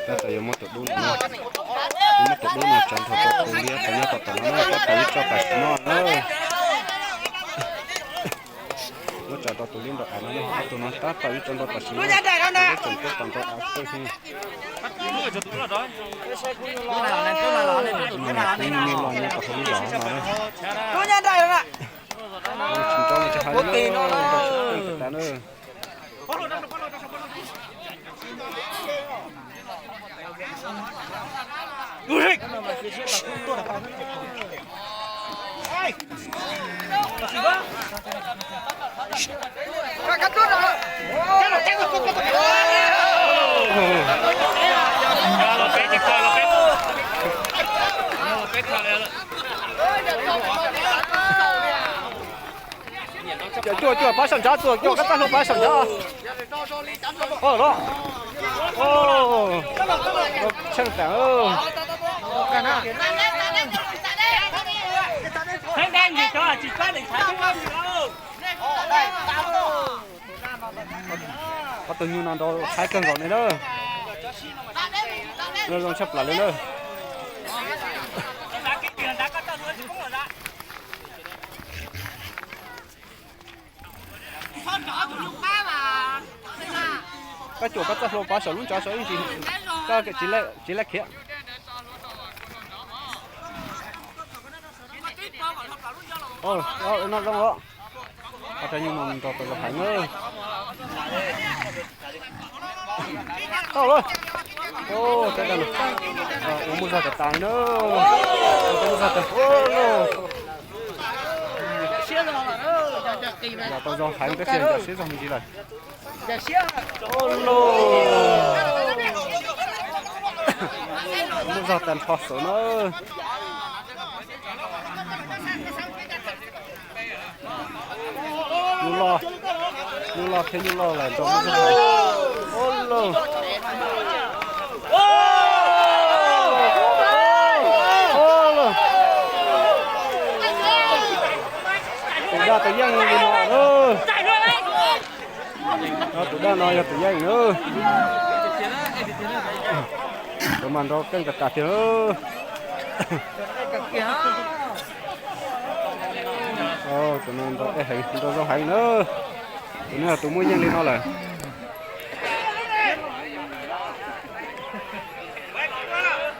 Tab tom yuav muab tus dub no, yuav muab tus dub no tsav nrho rau tus liab rau nyob tom tom no na, tab tom ib tsob tam sim no na. Muab tsav rau tus liab nraum av no na, ob tug no tab tom ib tsob nrau tam sim no, tseem tuaj tau nrau av xwb. Kuv niaj los nyob tom hauv lub zos no na. Tsis nrau tsis hais li na. Cuaj cuaj pab saum ntshav, cuaj cuaj koj txaj hlua pab saum ntshav. Los, tsheej tas. Ob tug nyuj no nrau tshaib kawg nkaus li na. Zoo tshaj plaws li na. Koj cuam koj txoj hlua pov saum lub ntshav saud ib ntsis, koj tsis laij khiav. No zoo os. Qhov rau nyuj no nrau tau zoo heev na. Tau lawm. Ua muaj zog tas tas li na. Ua muaj zog tas tas. Nrau tau zoo heev tab sis nrau siab zog me ntsis lawm. Ua los, muaj zog tag nrho xwb na. Nyuj loj, nyuj loj thiab nyuj loj lawm nrau muaj zog. Ua los, ua los, tus daj tus yeej li no na. Tus daj no yog tus yeej na. Tus mas nrau keej tas tas tiag. Tus no nrau ej heev, nrau zoo heev na. Tus no yog tus muaj yeej li no lawm.